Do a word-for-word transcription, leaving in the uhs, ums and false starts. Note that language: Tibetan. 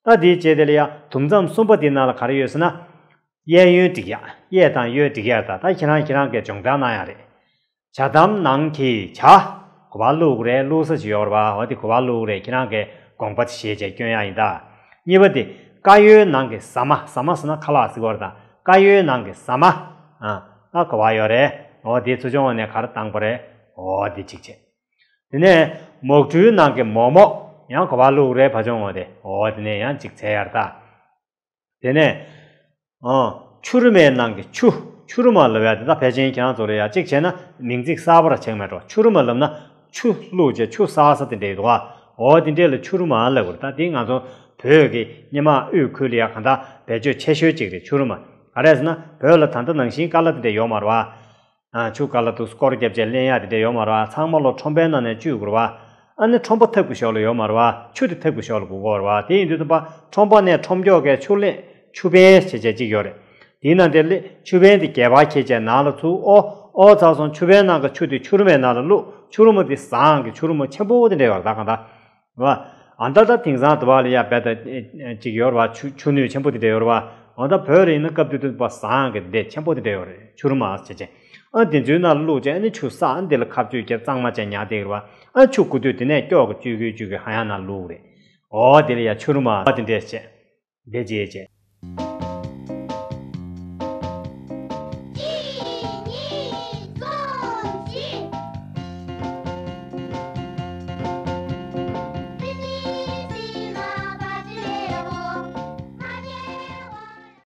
ཨ་དེའི་རྗེས་དེ་ལ་ཡ་དུམ་མཚམས་གསུམ་པ་དེའི་ནང་ལ་ག་རེ་ཡོད་ཟེར་ན། གཡས་གཡོན་སྒྲིག་ཡག་གཡས་དང་གཡོན་སྒྲིག་ཡག་ད་ད་ཁྱེད་རང་ཁྱེད་རང་གིས་སྦྱོང་བརྡར་གནང་ཡག་རེད། ཇ་དམ་ནང་གི་ཇ། གོ་བ་བླུགས་རེད། བླུགས་ས་ཅིག་ཡོད་རེད་པ། འོ་དེ་གོ་བ་བླུགས་རེད། ཁྱེད་རང་གིས་དགོངས་པ་དེ་བཞེས་བྱས་སྐྱོན་ཡག་ཡིན་ད། གཉིས་པ་དེ། ཀ་གཡོན་ནང་གི་ཟ་མ། ཟ་མ་ཟེར་ན་ཁ་ལག་ཟེར་གྱི་ཡོད་རེད་ད། ཀ་གཡོན་ནང་གི་ཟ་མ། ཨ་ཨ་གོ་བ་ཡོད་རེད། འོ་དེ་ཚུར་སྦྱོང་བ་ནས་ག་རེ་བཏང་པ་རེད། འོ་དེ་གཅིག་བྱས། དེ་ནས་མོག་ཀྲུའི་ནང་གི་མོག་མོག་ཡང་གོ་བ་བླུགས་རེད། ཕར་སྦྱོང་བ་དེ། འོ་དེ་ནས་ཡང་གཅིག་བྱས་ཡག་རེད་ད། དེ་ནས། ཨ། ཕྱུ་རུ་མའི་ནང་གི་ཕྱུ། ཕྱུ་རུ་མ་ལབ་ཡག་དེ་ད་ཕལ་ཆེར་ཁྱེད་རང་ཚོ་ལ་ཡ་གཅིག་བྱས་ན་མིང་ཚིག་གསར་པ་ར་ཆགས་མེད་འགྲོ། ཕྱུ་རུ་མ་ལབ་ན་ཆུ་བླུགས་བྱས་ཆུ་བསགས་ས་དེ་འདྲ་ཡོད་དོ། འོ་དེ་འདྲ་ལ་ཕྱུ་རུ་མ་ལབ་དགོས་རེད་ད། དེ་ང་ཚོ་བོད་ཀྱི་སྔོན་མ་དབུས་ཁུལ་ལ་ཡ་གང་ལྟར་བེད་སྤྱོད་ཆེ་ཤོས་གཅིག་རེད། ཕྱུ་རུ་མ། ག་རེ་ཟེར་ན་བོད་ལ་ད་ལྟ་ནང་བཞིན་ཀ་ལ་དེ་འདྲ་ཡོད་མ་རེད་པ། ཨ། ཆུ་ཀ་ལ་དུ་སྐོར་བརྒྱབ་བྱས་ལེན་ཡག་དེ་འདྲ་ཡོད་མ་རེད་པ། ཚང་མ་ལོ་ཁྲོམ་པའི་ནང་ནས་བཅུག་དགོས་རེད་པ། ཨ་ནི་ཁྲོམ་པ་ཐབ་ཀྱི་ཞོར་ལ་ཡོད་མ་རེད་པ། ཆུ་དེ་ཐབ་ཀྱི་ཞོར་ལ་དགོས་ཀྱི་ཡོད་རེད་པ། དེ་ཡིན་དུས་ཙམ་པ་ཁྲོམ་པ་ནས་ཁྲོམ་སྐྱོར་གྱི་ཆུ་ལེན་ཆུ་བན་བྱས་བྱས་གཅིག་ཡོད་རེད། དེའི་ནང་དེ་ལས་ཆུ་བན་དེ་སྒལ་པར་འཁྱེར་བྱས་ནང་ལ་ཚུར་ཨོ་ཨོ་ཚར་སོང་། ཆུ་བན་ནང་གི་ཆུ་དེ་ཕྱུ་རུ་མའི་ནང་ལ་བླུགས། ཕྱུ་རུ་མ་དེ་ཟངས་ཀྱི་ཕྱུ་རུ་མ་ཆེན་པོ་དེ་འདྲ་ཡོད་རེད་ད་གང་ལྟར། རེད་པ། ཨ་ད་ད་དེང་སང་དུ་བ་ལ་ཡ་བས་ད་ཅིག་ཡོད་རེད་པ། ཆུ་ཆུ་ནུས་ཆེན་པོ་དེ་འདྲ་ཡོད་རེད་པ། འོ་ད་བོད་ལ་ཡིན་ན་སྐབས་དེ་དུས་པ་ཟངས་ཀྱི་དེ་ཆེན་པོ་དེ་འདྲ་ཡོད་རེད། ཕྱུ་རུ་མ་བྱས་བྱས། ཨ་དེ་ཚོའི་ནང་བླུགས་བྱས་ཨ་ནི་ཆུ་བསགས། ཨ་དེ་ལ་ཁ་བཅུད་བརྒྱབ་གཙང་མ་བྱས་ཉར་བསྡད་ཀྱི་རེད་པ། ཨ་ཆུ་དགོས་དུས་དེ་ནས་སྐྱོག་གི་བཅུད་ཀྱི་བཅུད་ཀྱི་ཧ་ཡང་ནང་བླུགས་རེད། འོ་དེ་ལ་ཡ་ཕྱུ་རུ་མ་དེ་འདྲས་བྱས། དེ་རྗེས་བྱས།